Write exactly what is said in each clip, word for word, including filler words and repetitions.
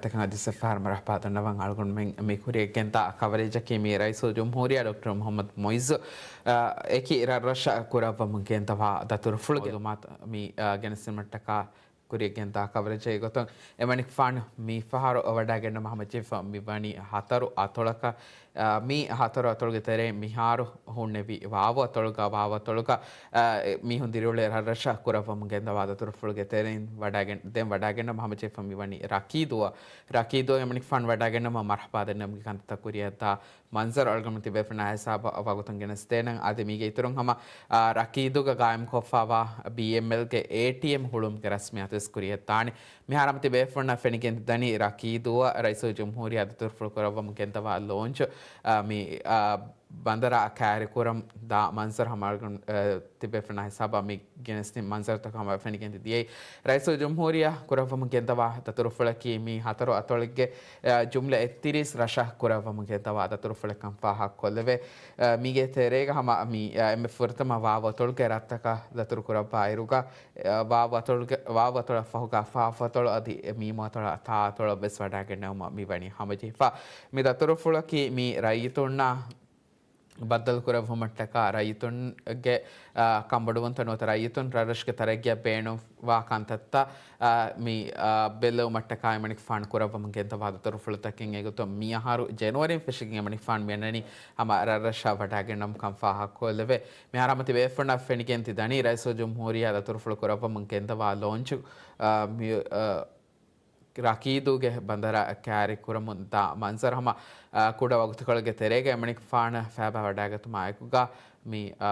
ތަކަށް އަދި ސެފާރ މަރަޙަބާ ދަންނަވަން. އަޅުގަނޑުމެން މި ކުރިޔަށް ގެންދާ ކަވަރޭޖަކީ މި ރައީސުލްޖުމްހޫރިއްޔާ ޑޮކްޓަރ މުޙައްމަދު މުޢިއްޒު، އާ، އެކި ރަށްރަށަށް ކުރައްވަމުން ގެންދަވާ ދަތުރުފުޅުގެ މައުލޫމާތު މި، އާ، ގެނެސްދިނުމަށްޓަކާ ކުރިޔަށް ގެންދާ ކަވަރޭޖެއް. އެގޮތުން އެމަނިކުފާނު މި ފަހަރު ވަޑައިގެންނަމަ ހަމަޖެހިފަ މި ވަނީ ހަތަރު އަތޮޅަކަށް، އާ، މި ހަތަރު އަތޮޅުގެ ތެރެއިން މިހާރު ހުންނެވި ވާވު އަތޮޅުގަ، ވާވު އަތޮޅުގަ، އާ، މީހުން ދިރިއުޅޭ ރަށްރަށަށް ކުރައްވަމުން ގެންދަވާ ދަތުރުފުޅުގެ ތެރެއިން ވަޑައިގެން، ދެން ވަޑައިގެންނަމަ ހަމަޖެހިފަ މި ވަނީ ރަކީދޫއަށް. ރަކީދޫއަށް އެމަނިކުފާނު ވަޑައިގެންނަމަ މަރަޙަބާ ދެންނެވުމުގެ ކަންތައްތައް ކުރިޔަށްދާ މަންޒަރު އަޅުގަނޑު ތިބޭފުޅުންނާ ހިސާބަށް ވަގުތުން ގެނެސްދޭނަން. އަދި މީގެ އިތުރުން ހަމަ، އާ، ރަކީދޫގަ ގާއިމްކޮށްފަވާ ބީއެމްއެލްގެ އޭޓީއެމް ހުޅުވުމުގެ ރަސްމިއްޔާތުވެސް ކުރިޔަށްދާނެ. މިހާރު ހަމަ ތިބޭފުޅުންނަށް ފެނިގެންދަނީ ރަކީދޫއަށް ރައީސުލްޖުމްހޫރިއްޔާ ދަތުރުފުޅު ކުރައްވަމުން ގެންދަވާ ލޯންޗު، އާ، މި، އާ، ބަނދަރާ ކައިރިކުރަން ދާ މަންޒަރު ހަމަ އަޅުގަނޑު، އާ، ތިބޭފުޅުންނާ ހިސާބަށް މި ގެނެސްދިން މަންޒަރުތަކަށް ހަމަ ފެނިގެން ދިޔައީ. ރައީސުލްޖުމްހޫރިއްޔާ ކުރައްވަމުން ގެންދަވާ ދަތުރުފުޅަކީ މި ހަތަރު އަތޮޅެއްގެ، އާ، ޖުމްލަ އެއްތިރީސް ރަށަށް ކުރައްވަމުން ގެންދަވާ ދަތުރުފުޅެއްކަން ފާހަގަކޮށްލެވޭ. އާ، މީގެ ތެރޭގަ ހަމަ މި، އާ، އެންމެ ފުރަތަމަ ވާވު އަތޮޅުގެ ރަށްތަކަށް ދަތުރު ކުރައްވާ އިރުގަ، އާ، ވާވު އަތޮޅުގެ، ވާވު އަތޮޅަށް ފަހުގަ ފާފު އަތޮޅު އަދި މީމު އަތޮޅަށް ތާ އަތޮޅަށް ވެސް ވަޑައިގެންނެވުމަށް މި ވަނީ ހަމަޖެހިފަ. މި ދަތުރުފުޅަކީ މި ރައްޔިތުންނާ ބައްދަލު ކުރެއްވުމަށްޓަކާ ރައްޔިތުންގެ، އާ، ކަންބޮޑުވުންތައް ނުވަތަ ރައްޔިތުން ރަށްރަށުގެ ތަރައްގީއަށް ބޭނުންވާ ކަންތައްތައް، އާ، މި، އާ، ބެއްލެވުމަށްޓަކާ އެމަނިކުފާނު ކުރައްވަމުން ގެންދަވާ ދަތުރުފުޅުތަކެއް. އެގޮތުން މިއަހަރު ޖެނުއަރީން ފެށިގެން އެމަނިކުފާނު މިއަންނަނީ ހަމަ ރަށްރަށަށް ވަޑައިގެންނަމުން ކަން ފާހަގަކޮށްލެވޭ. މިހާރު ހަމަ ތިބޭފުޅުންނަށް ފެނިގެން ތި ދަނީ ރައީސުލްޖުމްހޫރިއްޔާ ދަތުރުފުޅު ކުރައްވަމުން ގެންދަވާ ލޯންޗު، އާ، މި، އާ، ރަކީދޫގެ ބަނދަރަށް ކައިރި ކުރަމުން ދާ މަންޒަރު ހަމަ، އާ، ކުޑަ ވަގުތުކޮޅެއްގެ ތެރޭގަ އެމަނިކުފާނަށް ފައިބާ ވަޑައިގަތުމާ އެކުގަ މި، އާ،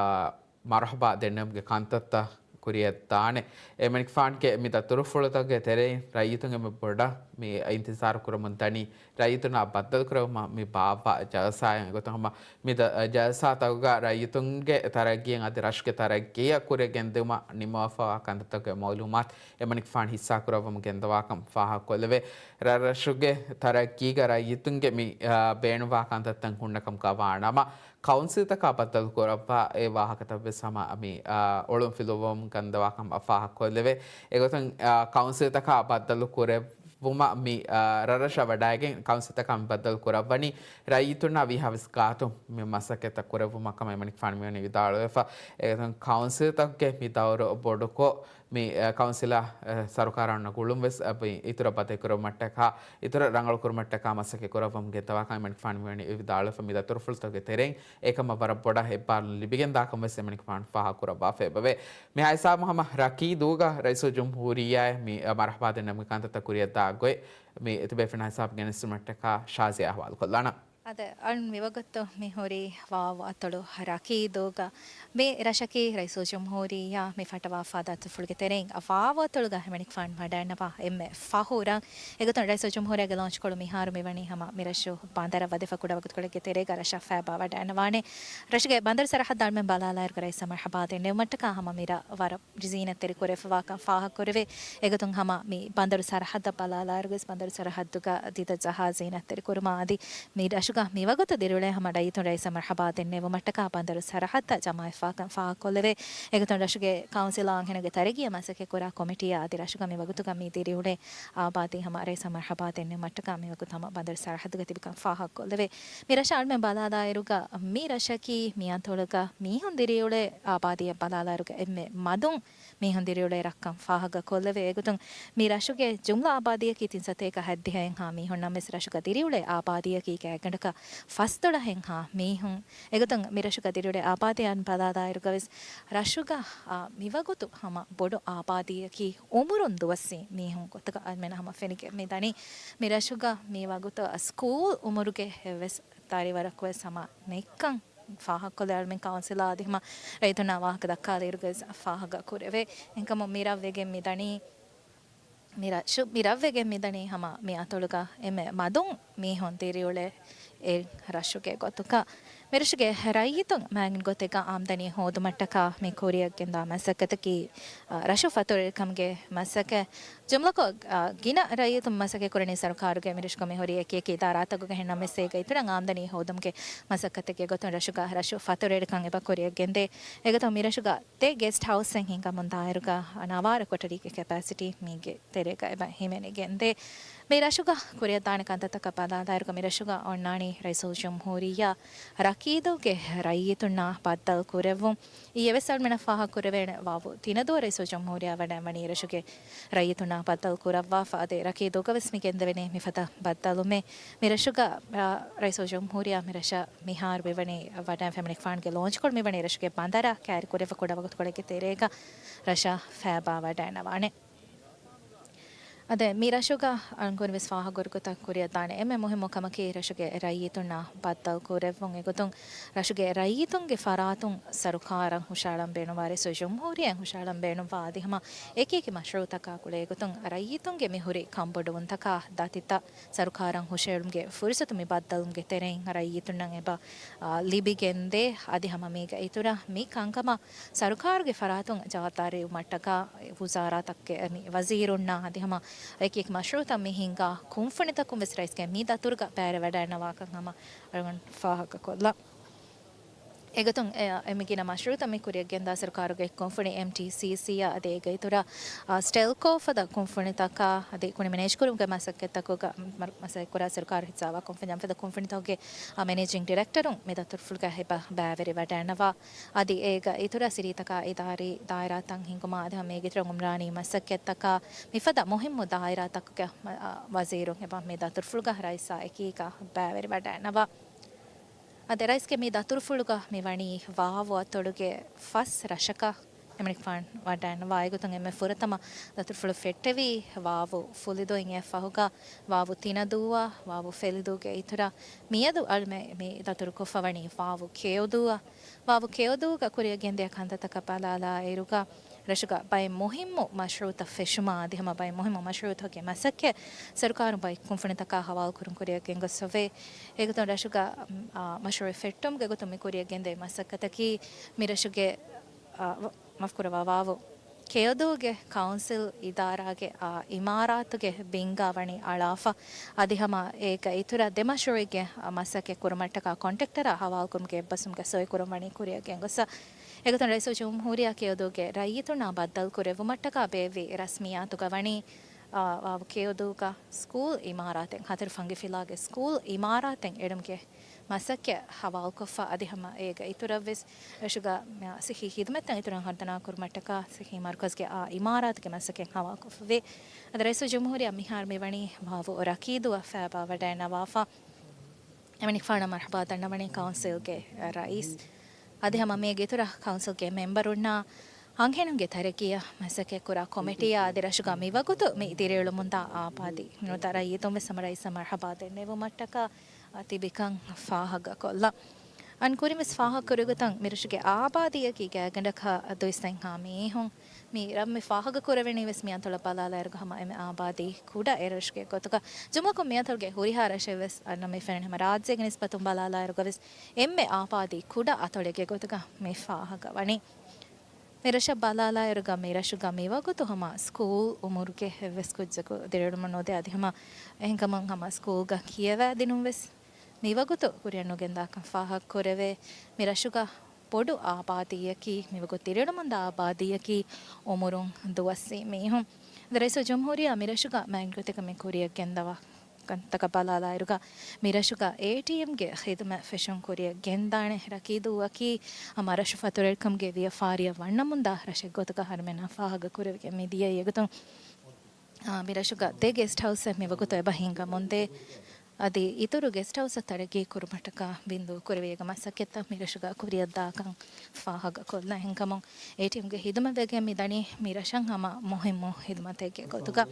މަރުޙަބާ ދެންނެވުމުގެ ކަންތައްތައް ކުރިޔަށްދާނެ. އެމަނިކުފާނުގެ މި ދަތުރުފުޅުތަކުގެ ތެރެއިން ރައްޔިތުން އެންމެ ބޮޑަށް މި އިންތިޒާރު ކުރަމުން ދަނީ ރައްޔިތުންނާ ބައްދަލުކުރެއްވުމަށް މި ބާއްވާ ޖަލްސާއެއް. އެގޮތުން ހަމަ މި ދަ-، ޖަލްސާތަކުގަ ރައްޔިތުންގެ ތަރައްގީއަށް އަދި ރަށުގެ ތަރައްގީއަށް ކުރިޔަށް ގެންދިއުމަށް ނިންމަވާފަވާ ކަންތައްތަކުގެ މައުލޫމާތު އެމަނިކުފާނު ހިއްސާކުރައްވަމުން ގެންދަވާކަން ފާހަގަކޮށްލެވޭ. ރަށްރަށުގެ ތަރައްގީގަ ރައްޔިތުންގެ މި، އާ، ބޭނުންވާ ކަންތައްތައް ހުންނަކަމުގަ ވާނަމަ، ކައުންސިލްތަކާ ބައްދަލު ކުރައްވާ އެ ވާހަކަތައް ވެސް ހަމަ މި، އާ، އޮޅުން ފިލުވަމުން ގެންދަވާކަމަށް ފާހަގަކޮށްލެވޭ. އެގޮތުން، އާ، ކައުންސިލްތަކާ ބައްދަލު ކުރެއްވުމަށް މި، އާ، ރަށްރަށަށް ވަޑައިގެން ކައުންސިލްތަކާ މި ބައްދަލު ކުރައްވަނީ ރައްޔިތުންނާ ވީހާވެސް ގާތުން މި މަސައްކަތްތައް ކުރެއްވުމަށް ކަމަށް އެމަނިކުފާނު މިވަނީ ވިދާޅުވެފަ. އެގޮތުން ކައުންސިލްތަކުގެ މި ދައުރު ބޮޑުކޮށް، މި، އަ، ކައުންސިލާ، އަ، ސަރުކާރާ އޮންނަ ގުޅުން ވެސް، އަ، މި އިތުރަށް ބަދަހި ކުރުމަށްޓަކާ، އިތުރަށް ރަނގަޅު ކުރުމަށްޓަކާ މަސައްކަތް ކުރައްވަމުން ގެންދަވާކަން އެމަނިކުފާނު މިވަނީ ވިދާޅުވެފަ. މި ދަތުރުފުޅުތަކުގެ ތެރެއިން އެކަމަށް ވަރަށް ބޮޑަށް އެއްބާރުލުން ލިބިގެންދާކަން ވެސް އެމަނިކުފާނު ފާހަގަކުރައްވާފައި އެބަވޭ. މިހާ ހިސާބުން ހަމަ ރަކީ ދޫގަ ރައީސުލްޖުމްހޫރިއްޔާއަށް މި، އަ، މަރަޙަބާ ދެންނެވުމުގެ ކަންތައްތައް ކުރިޔަށްދާ ގޮތް މި ތިބޭފުޅުންނާ ހިސާބު ގެނެސްދިނުމަށްޓަކާ ޝާޒިޔާ އަހުވާލުކޮށްލާނަން. އަދި އަޅުން މިވަގުތު މި ހުރީ ވާވު އަތޮޅު ރަކީ ދޫގަ. މި ރަށަކީ ރައީސުލްޖުމްހޫރިއްޔާ މި ފައްޓަވާފާ ދަތުރުފުޅުގެ ތެރެއިން ވާވު އަތޮޅުގަ އެމަނިކުފާނު ވަޑައިންނަވާ އެންމެ ފަހު ރަށް. އެގޮތުން ރައީސުލްޖުމްހޫރިއްޔާގެ ލޯންޗްކޮޅު މިހާރު މިވަނީ ހަމަ މި ރަށު ބަނދަރަށް ވަދެފަ ކުޑަ ވަގުތުކޮޅެއްގެ ތެރޭގަ ރަށަށް ފައިބާ ވަޑައިންނަވާނެ. ރަށުގެ ބަނދަރު ސަރަހައްދު އަޅުމެން ބަލާލާއިރުގަ ރައީސަށް މަރުޙަބާ ދެންނެވުމަށްޓަކާ ހަމަ މި ރަށް ވަރަށް ޒީނަތްތެރި ކުރެފަވާކަން ފާހަގަކުރެވޭ. އެގޮތުން ހަމަ މި ބަނދަރު ސަރަހައްދަށް ބަލާލާއިރުވެސް ބަނދަރު ސަރަހައްދުގަ ދިދަ ޖަހާ ޒީނަތްތެރި ކުރުމާ އަދި މި ރަށުގަ މިވަގުތު ދިރިއުޅޭ ހަމަ ރައްޔިތުން ރައީސަށް މަރުޙަބާ ދެންނެވުމަށްޓަކާ ބަނދަރު ސަރަހައްދަށް ޖަމާވެފަވާކަން ފާހަގަކޮށްލެވޭ. އެގޮތުން ރަށުގެ ކައުންސިލާ އަންހެނުންގެ ތަރައްގީއަށް މަސައްކަތްކުރާ ކޮމިޓީއާ އަދި ރަށުގަ މިވަގުތުގަ މި ދިރިއުޅޭ އާބާދީ ހަމަ ރައީސަށް މަރުޙަބާ ދެންނެވުމަށްޓަކާ މިވަގުތު ހަމަ ބަނދަރު ސަރަހައްދުގަ ތިބިކަން ފާހަގަކޮށްލެވޭ. މި ރަށަށް އަޅުމެން ބަލާލާއިރުގަ މި ރަށަކީ މި އަތޮޅުގަ މީހުން ދިރިއުޅޭ އާބާދީއަށް ބަލާލާއިރުގަ އެންމެ މަދުން މީހުން ދިރިއުޅޭ ރަށްކަން ފާހަގަކޮށްލެވޭ. އެގޮތުން މި ރަށުގެ ޖުމްލަ އާބާދީއަކީ ތިން ސަތޭކަ ހަތްދިހައެއްހާ މީހުންނަމަވެސް ރަށުގަ ދިރިއުޅޭ އާބާދީއަކީ ގާތްގަނޑަކަށް ފަސްދޮޅަހެއްހާ މީހުން. އެގޮތުން މި ރަށުގަ ދިރިއުޅޭ އާބާދީއަށް ބަލާލާއިރުގަވެސް ރަށުގަ، އާ، މިވަގުތު ހަމަ ބޮޑު އާބާދީއަކީ އުމުރުން ދުވަސްވީ މީހުން ގޮތަކަށް އަޅުމެން ހަމަ ފެނިގެން މިދަނީ. މި ރަށުގަ މިވަގުތު ސްކޫލް އުމުރުގެ އެއްވެސް ދަރިވަރަކުވެސް ހަމަ ނެތްކަން ފާހަގަކޮށްލެވޭ. އަޅުމެން ކައުންސިލާ އަދި ހަމަ ރައްޔިތުންނާ ވާހަކަ ދައްކާލިއިރުގައި ފާހަގަކުރެވޭ. އެހެންކަމުން މި ރަށް ވެގެން މިދަނީ، މި ރަށު، މި ރަށް ވެގެން މިދަނީ ހަމަ މި އަތޮޅުގަ އެންމެ މަދުން މީހުން ދިރިއުޅޭ އެއް ރަށުގެ ގޮތުގަ. މި ރަށުގެ ރައްޔިތުން މާތް ގޮތެއްގަ އާމްދަނީ ހޯދުމަށްޓަކާ މި ކުރިޔަށް ގެންދާ މަސައްކަތަކީ، އަ، ރަށު ފަތުރުވެރިކަމުގެ މަސައްކަތް. ޖުމްލަކޮށް، އަ، ގިނަ ރައްޔިތުން މަސައްކަތް ކުރަނީ ސަރުކާރުގެ މި ރަށުގަ މި ހުރި އެކި އެކި އިދާރާތަކުގަ. އެހެންނަމަވެސް އޭގެ އިތުރަށް އާމްދަނީ ހޯދުމުގެ މަސައްކަތެއްގެ ގޮތުން ރަށުގަ ރަށު ފަތުރުވެރިކަން އެބަ ކުރިޔަށް ގެންދޭ. އެގޮތުން މި ރަށުގަ ދެ ގެސްޓް ހައުސްއެއް ހިންގަމުން ދާއިރުގަ ނަވާރަ ކޮޓަރީގެ ކެޕޭސިޓީ މީގެ ތެރޭގަ އެބަ ހިމެނިގެންދޭ. މި ރަށުގަ ކުރިއަށްދާނެ ކަންތައްތަކަށް ބަލާލާއިރުގަ މި ރަށުގަ އޮންނާނީ ރައީސުލްޖުމްހޫރިއްޔާ ރަކީދުގެ ރައްޔިތުންނާ ބައްދަލު ކުރެއްވުން. އިއްޔެ ވެސް އަޅުމެންނަށް ފާހަގަކުރެވޭނެ ވާވު ތިނަދޫ ރައީސުލްޖުމްހޫރިއްޔާ ވަޑައިންވަނީ ރަށުގެ ރައްޔިތުންނާ ބައްދަލު ކުރައްވާފަ. އަދި ރަކީދުގަ ވެސް މި ގެންދެވެނީ މިފަދަ ބައްދަލުމެއް. މި ރަށުގަ، އާ، ރައީސުލްޖުމްހޫރިއްޔާ މި ރަށަށް މިހާރު މިވަނީ ވަޑައިން ފެމިނިކް ފާންގެ ލޯންޗްކޮޅު މިވަނީ ރަށުގެ ބަނދަރަށް ކައިރި ކުރެވިފަ ކުޑަ ވަގުތުކޮޅެއްގެ ތެރޭގަ ރަށަށް ފައިބާ ވަޑައިނަވާނެ. އަދި މި ރަށުގަ އަޅުންކުރިން ވެސް ފާހަގަކުރި ގޮތަށް ކުރިއަށްދާނެ އެންމެ މުހިއްމު ކަމަކީ ރަށުގެ ރައްޔިތުންނާ ބައްދަލު ކުރެއްވުން. އެގޮތުން ރަށުގެ ރައްޔިތުންގެ ފަރާތުން ސަރުކާރަށް ހުށައަޅަން ބޭނުންވާ ރައީސުލް ޖުމްހޫރިއްޔާ ހުށައަޅަން ބޭނުންވާ އަދި ހަމަ އެކި އެކި މަޝްރޫއުތަކާ ގުޅޭ ގޮތުން ރައްޔިތުންގެ މިހުރި ކަންބޮޑުވުންތަކާ ދަތިތައް ސަރުކާރަށް ހުށައެޅުމުގެ ފުރުސަތު މި ބައްދަލުމުގެ ތެރެއިން ރައްޔިތުންނަށް އެބަ، އާ، ލިބިގެންދޭ. އަދި ހަމަ މީގަ އިތުރަށް މި ކަންކަމަށް ސަރުކާރުގެ ފަރާތުން ޖަވާބުދާރީވުމަށްޓަކާ ވުޒާރާތަކުގެ ވަޒީރުންނާ އަދި ހަމަ އެކި އެކި މަޝްރޫއުތައް މި ހިންގާ ކުންފުނިތަކުން ވެސް ރައީސްގެ މި ދަތުރުގަ ބައިވެވަޑައިންނަވާކަން ހަމަ އަޅުގަނޑު ފާހަގަކޮށްލަން. އެގޮތުން އެ، އެ މި ގިނަ މަޝްރޫއުތައް މި ކުރިއަށް ގެންދާ ސަރުކާރުގެ ކުންފުނި އެމްޓީސީސީއަށް އަދި އޭގެ އިތުރަށް، އާ، ސްޓެލްކޯ ފަދަ ކުންފުނިތަކާ އަދި ކުނި މެނޭޖްކުރުމުގެ މަސައްކަތްތަކުގަ މަ-، މަސައްކަތްކުރާ ސަރުކާރު ހިއްސާވާ ކުންފުނި އަންފަދަ ކުންފުނިތަކުގެ، އާ، މެނޭޖިން ޑިރެކްޓަރުން މި ދަތުރުފުޅުގަ އެބަ ބައިވެރިވަޑައިނަވާ. އަދި އޭގަ އިތުރަށް ސިރީތަކާ އިދާރީ ދާއިރާތައް ހިންގުމާ އަދި ހަމަ އޭގެ އިތުރަށް އުމްރާނީ މަސައްކަތްތަކާ މިފަދަ މުހިއްމު ދާއިރާތަކުގެ، އާ، ވަޒީރުން އެބަ މި ދަތުރުފުޅުގަ ރައީސާ އެކީގަ ބައިވެރިވަޑައިނަވާ. އަދި ރައީސްގެ މި ދަތުރުފުޅުގަ މި ވަނީ ވާވު އަތޮޅުގެ ފަސް ރަށަކަށް އެމިނިކްފާން ވަޑައިން ވާ. އެގޮތުން އެންމެ ފުރަތަމަ ދަތުރުފުޅު ފެއްޓެވީ ވާވު ފުލިދޫއިން. އެއަށް ފަހުގަ ވާވު ތިނަދޫއާ ވާވު ފެލިދޫގެ އިތުރަށް މިއަދު އަޅުމެ މި ދަތުރުކޮށްފަ ވަނީ ވާވު ކެޔޮދޫއަށް. ވާވު ކެޔޮދޫގަ ކުރިއަށް ގެންދިޔަ ކަންތައްތަކަށް ބަލާލާއިރުގަ ރަށުގަ ބައެއް މުހިއްމު މަޝްރޫއުތައް ފެށުމާ އަދި ހަމަ ބައެއް މުހިއްމު މަޝްރޫއުތަކުގެ މަސައްކަތް ސަރުކާރުން ބައެއް ކުންފުނިތަކާ ހަވާލުކުރުން ކުރިއަށް ގެންގޮސްފަވޭ. އެގޮތުން ރަށުގަ، އާ، މަޝްރޫއެއް ފެއްޓުމުގެ ގޮތުން މި ކުރިއަށް ގެންދެވި މަސައްކަތަކީ މި ރަށުގެ، އާ، ވ-، މަފްކުރަވާ ވާވު ކެޔޮދޫގެ ކައުންސިލް އިދާރާގެ، އާ، އިމާރާތުގެ ބިންގާ ވަނީ އަޅާފަ. އަދި ހަމަ އޭގަ އިތުރަށް ދެ މަޝްރޫއެއްގެ، އާ، މަސައްކަތް ކުރުމަށްޓަކާ ކޮންޓްރެކްޓަރާ ހަވާލުކުރުމުގެ އެއްބަސްވުމުގެ ސޮއި ކުރަން ވަނީ ކުރިއަށް ގެންގޮސްފަ. އެގޮތުން ރައީސުލްޖުމްހޫރިއްޔާ ކެޔޮދޫގެ ރައްޔިތުންނާ ބައްދަލު ކުރެއްވުމަށްޓަކާ ބޭއްވި ރަސްމިއްޔާތުގަ ވަނީ، އާ، ވާވު ކެޔޮދޫގަ ސްކޫލް އިމާރާތެއް، ހަތަރު ފަންގި ފިލާގެ ސްކޫލް އިމާރާތެއް އެޅުމުގެ މަސައްކަތް ހަވާލުކޮށްފަ. އަދި ހަމަ އޭގަ އިތުރަށްވެސް ރަށުގަ ސިއްހީ ހިދުމަތްތައް އިތުރަށް ހަރުދަނާ ކުރުމަށްޓަކާ ސިއްހީ މަރުކަޒުގެ އާ އިމާރާތުގެ މަސައްކަތް ހަވާލުކޮށްފަވޭ. އަދި ރައީސުލްޖުމްހޫރިއްޔާ މިހާރު މިވަނީ ވާވު ރަކީދޫއަށް ފައިބާ ވަޑައިނަވާފަ. އެމަނިކުފާނަށް މަރުޙަބާ ދަންނަވަނީ ކައުންސިލްގެ ރައީސް އަދި ހަމަ މީގެ އިތުރަށް ކައުންސިލްގެ މެމްބަރުންނާ އަންހެނުންގެ ތަރައްގީއަށް މަސައްކަތްކުރާ ކޮމިޓީއާ އަދި ރަށުގަ މިވަގުތު މި ދިރިއުޅުމުންދާ އާބާދީ ނުތަ ރައްޔިތުން ވެސް ހަމަ ރައީސަށް މަރުޙަބާ ދެންނެވުމަށްޓަކާ ތިބިކަން ފާހަގަކޮށްލަން. އަން ކުރިން ވެސް ފާހަގަކުރި ގޮތަށް މިރަށުގެ އާބާދީއަކީ ގާތްގަނޑަކަށް ދުއިސައްތަ މީހުން މި ރަށް މި ފާހަގަކުރެވެނީ ވެސް މި އަތޮޅަށް ބަލާލާއިރުގަ ހަމަ އެންމެ އާބާދީ ކުޑަ އެރަށުގެ ގޮތުގަ. ޖުމްލަކޮށް މި އަތޮޅުގެ ހުރިހާ ރަށެއް ވެސް އަންނަ މި ފެންނަ ހަމަ ރާއްޖޭގެ ނިސްބަތުން ބަލާލާއިރުގަ ވެސް އެންމެ އާބާދީ ކުޑަ އަތޮޅެއްގެ ގޮތުގަ މި ފާހަގަ ވަނީ. މި ރަށަށް ބަލާލާއިރުގަ މި ރަށުގަ މިވަގުތު ހަމަ ސްކޫލް އުމުރުގެ އެއްވެސް ކުއްޖަކު ދިރިއުޅުމުން ނުދޭ އަދި ހަމަ އެހެންކަމުން ހަމަ ސްކޫލްގަ ކިޔަވައިދިނުން ވެސް މިވަގުތު ކުރިއަށް ނުގެންދާކަން ފާހަގަކުރެވޭ. މި ރަށުގަ ބޮޑު އާބާދީއަކީ، މިވަގުތު ދިރިއުޅުމުންދާ އާބާދީއަކީ އުމުރުން ދުވަސްވީ މީހުން. ރައީސުލްޖުމްހޫރިއްޔާ މި ރަށުގަ މައިންގޮތަކަށް މި ކުރިއަށް ގެންދަވާ ކަންތަކަށް ބަލާލާއިރުގަ، މި ރަށުގަ އޭޓީއެމްގެ ޚިދުމަތް ފެށުން ކުރިއަށް ގެންދާނެ. ރަކީދޫއަކީ ހަމަ ރަށު ފަތުރުވެރިކަމުގެ ވިޔަފާރިއަށް ވަންނަމުންދާ ރަށެއް ގޮތުގަ އަހަރުމެންނާ ފާހަގަ ކުރެވިގެން މި ދިޔައީ. އެގޮތުން އާ، މި ރަށުގަ ދެ ގެސްޓް ހައުސްއެއް މިވަގުތު އެބަ ހިނގަމުންދޭ. އަދި އިތުރު ގެސްޓް ހައުސްއަށް ތަރައްގީ ކުރުމަށްޓަކާ ބިންދޫ ކުރެވޭ މަސައްކަތްތައް މި ރަށުގަ ކުރިއަށްދާކަން ފާހަގަކޮށްލަން. އެހެންކަމުން އޭޓީއެމްގެ ހިދުމަތް ވެގެން މި ދަނީ މި ރަށަށް ހަމަ މުހިއްމު ހިދުމަތެއްގެ ގޮތުގަ.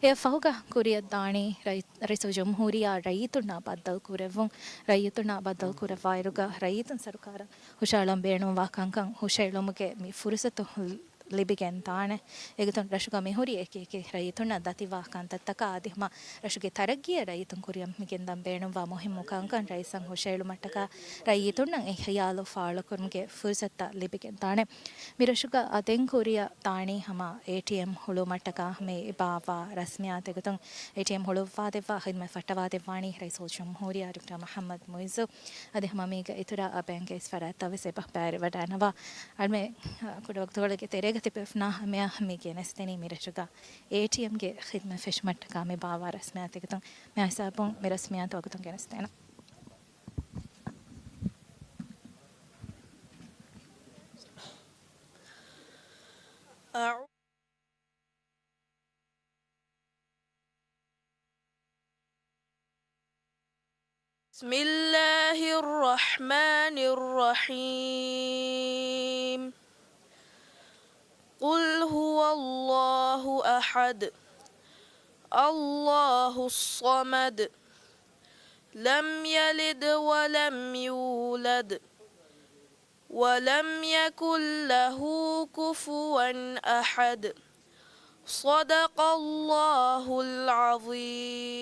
އެއަށް ފަހުގަ ކުރިއަށްދާނީ ރައީ-، ރައީސުލްޖުމްހޫރިއްޔާ ރައްޔިތުންނާ ބައްދަލު ކުރެއްވުން. ރައްޔިތުންނާ ބައްދަލު ކުރައްވާއިރުގަ ރައްޔިތުން ސަރުކާރަށް ހުށައަޅަން ބޭނުންވާ ކަންކަން ހުށައެޅުމުގެ މި ފުރުސަތު ލިބިގެންދާނެ. އެގޮތުން ރަށުގަ މިހުރި އެކި އެކި ރައްޔިތުންނަށް ދަތިވާ ކަންތައްތަކާ އަދި ހަމަ ރަށުގެ ތަރައްގީއަށް ރައްޔިތުން ކުރިއަށް މިގެންދަން ބޭނުންވާ މުހިއްމު ކަންކަން ރައީސަށް ހުށައެޅުމަށްޓަކާ ރައްޔިތުންނަށް އެ ހިޔާލު ފާޅުކުރުމުގެ ފުރުސަތުތައް ލިބިގެންދާނެ. މި ރަށުގަ އަދެން ކުރިއަށް ދާނީ ހަމަ އޭޓީއެމް ހުޅުވުމަށްޓަކާ މި ބާއްވާ ރަސްމިއްޔާތެއް. އެގޮތުން އޭޓީއެމް ހުޅުއްވާދެއްވާ ޚިދުމަތް ފައްޓަވާދެއްވާނީ ރައީސުލްޖުމްހޫރިއްޔާ ޑޮކްޓަރ މުޙައްމަދު މުޢިއްޒު. އަދި ހަމަ މީގަ އިތުރަށް ބޭންކްގެ އިސް ފަރާތްތައް ވެސް އެބަ ބައިވެރިވަޑައިނަވާ. އަޅުމެ ކުޑަ ވަގުތުކޮޅެއްގެ ތެރޭގަ ތިބޭފުޅުންނާ ހަމަޔަށް މި ގެނެސްދެނީ މި ރަށުގަ އޭޓީއެމްގެ ޚިދުމަތް ފެށުމަށްޓަކާ މި ބާއްވާ ރަސްމިއްޔާތު އެގޮތުން މި ހިސާބުން މި ރަސްމިއްޔާތު ވަގުތުން ގެނެސްދޭނަން. بسم الله الرحمن الرحيم. قل هو الله أحد. الله الصمد. لم يلد ولم يولد. ولم يكن له كفوا أحد. صدق الله العظيم.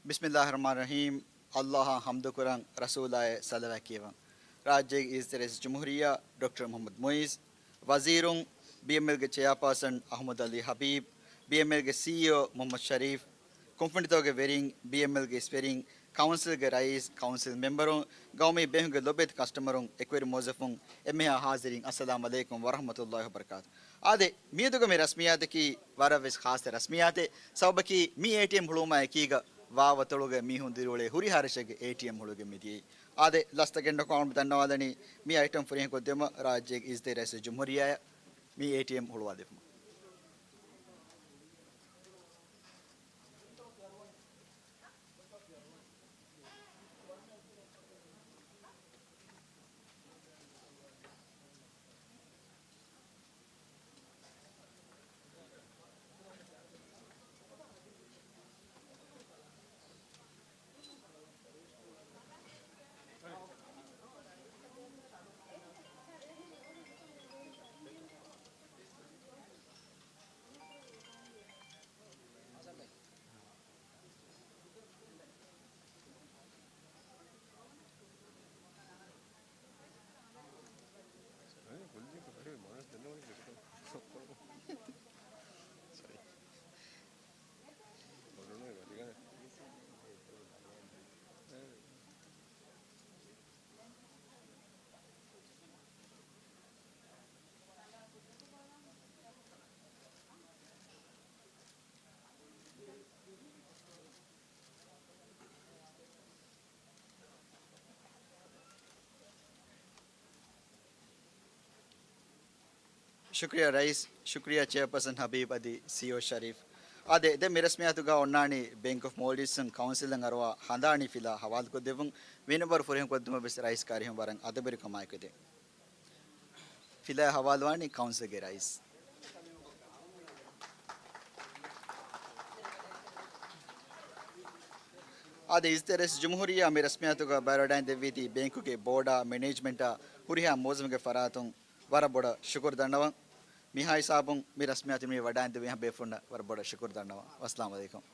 ބިސްމިއްލާހި ރަޙްމާނި ރަޙީމް. ﷲ އަށް ޙަމްދުކުރަން، ރަސޫލާއަށް ޞަލަވާތް ކިޔަވަން. ރާއްޖޭގެ އިއްޒަތްތެރި ރައީސް ޖުމްހޫރިއްޔާ ޑޮކްޓަރ މުޙައްމަދު މުޢިއްޒު، ވަޒީރުން، ބީއެމްއެލްގެ ޗެއާޕާސަން އަޙްމަދު ޢަލީ ޙަބީބު، ބީއެމްއެލްގެ ސީއީއޯ މުޙައްމަދު ޝަރީފް، ކުންފުނިތަކުގެ ވެރިން، ބީއެމްއެލްގެ އިސްވެރިން، ކައުންސިލްގެ ރައީސް، ކައުންސިލް މެމްބަރުން، ގައުމީ ބޭފުޅުންގެ ލޮބުވެތި ކަސްޓަމަރުން، އެކުވެރި މުވައްޒަފުން، އެންމެހާ ޙާޟިރީން، އައްސަލާމު ޢަލައިކުމް ވަރަޙްމަތުﷲ ވަބަރަކާތު. އާދެ، މިއަދުގެ މި ރަސްމިއްޔާތަކީ ވަރަށް ވެސް ޚާއްޞަ ރަސްމިއްޔާތެއް. ސަބަބަކީ މި އޭޓީއެމް ހުޅުވުމާ އެކީގަ ވާވަތޮޅުގަ މީހުން ދިރިއުޅޭ ހުރިހާ ރަށެއްގެ އޭޓީއެމް ހުޅުވިގެން މިދިޔައީ. އާދެ، ލަސްތައް ގެންނަކު އަޅުގަނޑު ދަންނަވާލަނީ މި އައިޓަމް ފުރިހަމަ ކޮށްދިއުމަށް ރާއްޖޭގެ އިއްޒަތްތެރި ރައީސް ޖުމްހޫރިއްޔާއަށް މި އޭޓީއެމް ހުޅުވާދެއްވުމަށް. ޝުކުރިއްޔާ ރައީސް، ޝުކުރިއްޔާ ޗެއާޕާސަން ހަބީބް އަދި ސީއީއޯ ޝަރީފް. އާދެ، ދެން މި ރަސްމިއްޔާތުގަ އޮންނާނީ ބޭންކް އޮފް މޯލްޑިވްސް ކައުންސިލަށް އަރުވާ ހަނދާނީ ފިލާ ހަވާލުކޮށްދެއްވުން. ވީނަ ވަރު ފުރިހަމަ ކޮށްދިއުމަށް ވެސް ރައީސް ކާރިހުން ވަރަށް އަދަބުވެރިކަމާއެކު ދޭން. ފިލާ ހަވާލުވާނީ ކައުންސިލްގެ ރައީސް. އާދެ، އިއްޒަތްތެރި ރައީސް ޖުމްހޫރިއްޔާ މި ރަސްމިއްޔާތުގަ ބައިވެރިވެވަޑައިގެންދެއްވީތީ ބޭންކުގެ ބޯޑާ، މެނޭޖްމަންޓާ، ހުރިހާ މުވައްޒަފުންގެ ފަރާތުން ވަރަށް ބޮޑަށް ޝުކުރު ދަންނަވަން. މިހާ ހިސާބުން މި ރަސްމިއްޔާތު މި ވަޑައިގެންދެވި ހަމަ ބޭފުޅުންނަށް ވަރަށް ބޮޑަށް ޝުކުރު ދަންނަވަން. ވައްސަލާމު ޢަލައިކުމް.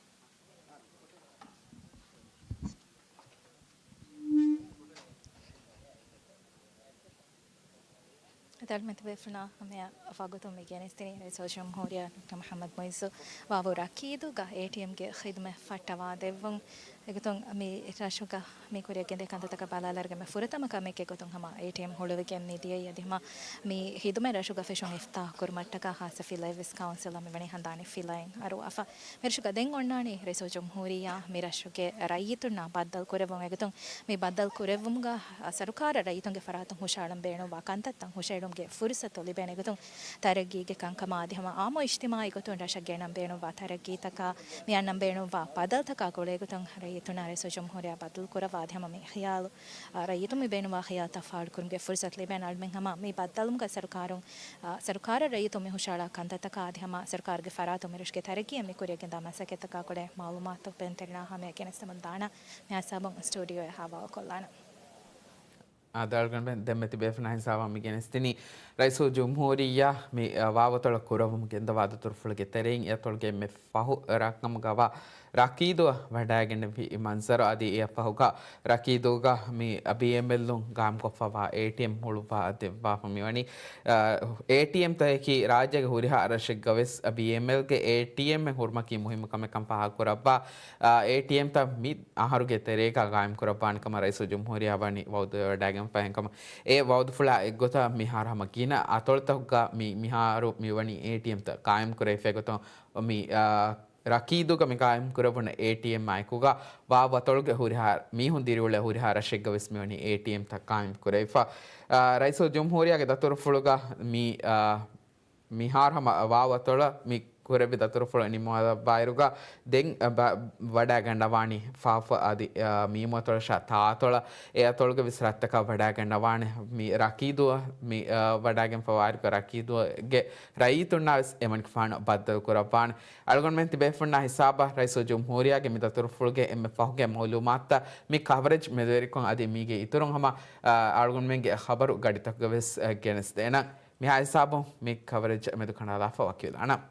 އަދި އަޅުގަނޑު ބޭފުޅުންނާ ހަމަޔަށް ވަގުތުން މި ގެނެސްދިނީ ރައީސުލްޖުމްހޫރިއްޔާ ޑޮކްޓަރ މުޙައްމަދު މުޢިއްޒު ވާވޫ ރަކީދުގަ އޭޓީއެމްގެ ޚިދުމަތް ފައްޓަވާ ދެއްވުން. އެގޮތުން މި ރަށުގަ މި ކުރިއަށް ގެންދޭ ކަންތައްތަކަށް ބަލާލާގެން މި ފުރަތަމަ ކަމެއްގެ ގޮތުން ހަމަ އޭޓީއެމް ހުޅުވިގެން މި ދިޔައީ. އަދި ހަމަ މި ޚިދުމަތް ރަށުގަ ފެށުން އިފްތާޙް ކުރުމަށްޓަކާ ޚާއްޞަ ފިލައެއް ވެސް ކައުންސިލަށް މިވަނީ ހަނދާނީ ފިލައިން އަރުވާފަ. މިރަށުގަ ދެން އޮންނާނީ ރައީސުލްޖުމްހޫރިއްޔާ މި ރަށުގެ ރައްޔިތުންނާ ބައްދަލު ކުރެއްވުން. އެގޮތުން މި ބައްދަލު ކުރެއްވުމުގަ ސަރުކާރަށް ރައްޔިތުންގެ ފަރާތުން ހުށައަޅަން ބޭނުންވާ ކަންތައްތައް ހުށައެޅުމުގެ ފުރުސަތު ލިބޭނެ. އެގޮތުން ތަރައްގީގެ ކަންކަމާ އަދި ހަމަ އާއްމު އިޖްތިމާޢީ ގޮތުން ރަށަށް ގެނަން ބޭނުންވާ ތަރައްގީތަކާ މި އަންނަން ބޭނުންވާ ބަދަލުތަކާ ގުޅޭ ގޮތުން ރައްޔިތުންނާ ރައީސުލްޖުމްހޫރިއްޔާ ބައްދަލު ކުރައްވާ އަދި ހަމަ މި ޚިޔާލު، އާ، ރައްޔިތުން މި ބޭނުންވާ ޚިޔާލުތައް ފާޅުކުރުމުގެ ފުރުސަތު ލިބޭނެ. އަޅުމެން ހަމަ މި ބައްދަލުމުގަ ސަރުކާރުން، އާ، ސަރުކާރަށް ރައްޔިތުން މި ހުށައަޅާ ކަންތައްތަކާ އަދި ހަމަ ސަރުކާރުގެ ފަރާތުން މި ރަށުގެ ތަރައްގީއަށް މި ކުރިއަށް ގެންދާ މަސައްކަތްތަކާ ގުޅޭ މަޢުލޫމާތު ބޭނުންތެރިންނާ ހަމަޔަށް ގެނެސްދެމުން ދާނަން. މި ހިސާބުން ސްޓޫޑިއޯއަށް ހަވާލުކޮށްލާނަން. އާދެ އަޅުގަނޑުމެން ދެންމެ ތިބޭފުޅުންނާ ހިސާބަށް މި ގެނެސްދިނީ ރައީސުލްޖުމްހޫރިއްޔާ މި، އަ، ވާވަތޮޅަށް ކުރައްވަމުން ގެންދަވާ ދަތުރުފުޅުގެ ތެރެއިން އެއަތޮޅުގެ އެންމެ ފަހު ރަޤަމުގަވާ ރަކީދުއަށް ވަޑައިގެންނެވި މަންޒަރު އަދި އެއަށްފަހުގަ ރަކީދުގަ މި ބީއެމްއެލުން ގާއިމްކޮށްފައިވާ އޭޓީއެމް ހުޅުއްވާ ދެއްވާފަ މިވަނީ. އ، އޭޓީއެމްތަކަކީ ރާއްޖޭގެ ހުރިހާ ރަށެއްގަވެސް ބީއެމްއެލްގެ އޭޓީއެމް ހުރުމަކީ މުހިއްމު ކަމެއްކަން ފާހަގަކުރައްވާ، އ، އޭޓީއެމްތައް މި އަހަރުގެ ތެރޭގަ ގާއިމްކުރައްވާނެ ކަމަށް ރައީސުލްޖުމްހޫރިއްޔާ ވަނީ ވައުދުވެވަޑައިގެންފަ. އެހެންކަމުން އެ ވައުދުފުޅާ އެއްގޮތަށް މިހާރު ހަމަ ގިނަ އަތޮޅުތަކުގަ މި، މިހާރު މިވަނީ އޭޓީއެމްތައް ގާއިމްކުރެވިފައި ގޮތުން މި، އ، ރަކީދުގަ މި ގާއިމްކުރެވުނު އޭޓީއެމް އާއެކުގަ ވާ ވަތޮޅުގެ ހުރިހާ މީހުން ދިރިއުޅޭ ހުރިހާ ރަށެއްގަވެސް މިވަނީ އޭޓީއެމްތައް ގާއިމްކުރެވިފަ. އ، ރައީސުލްޖުމްހޫރިއްޔާގެ ދަތުރުފުޅުގަ މި، އ، މިހާރު ހަމަ ވާ ވަތޮޅަށް މި ކުރެއްވި ދަތުރުފުޅު ނިމުމަށް ބައިވަރުގަ ދެން، އ، ބަ-، ވަޑައިގަންނަވާނީ ފާފަ އަދި، އ، މީމު އަތޮޅަށާ ތާއަތޮޅަށް އެ އަތޮޅުގެ ވެސް ރަށްތަކަށް ވަޑައިގަންނަވާނެ. މި ރަކީދު، މި، އ، ވަޑައިގެންފަ ވާއިރުގަ ރަކީދުގެ ރައްޔިތުންނާ ވެސް އެމަނިކުފާނު ބައްދަލު ކުރައްވާނެ. އަޅުގަނޑުމެން ތިބޭފުންނާ ހިސާބަށް ރައީސުލްޖުމްހޫރިއްޔާގެ މި ދަތުރުފުޅުގެ އެންމެ ފަހުގެ މައުލޫމާތުތައް މި ކަވަރޭޖް މެދުވެރިކޮށް އަދި މީގެ އިތުރުން ހަމަ، އަ، އަޅުގަނޑުމެންގެ ޚަބަރު ގަޑިތަކުގަ ވެސް، އަ، ގެނެސްދޭނަން. މިހާ ހިސާބުން މި ކަވަރޭޖް މެދުކަނޑާލާފަ ވަކިވެލާނަން.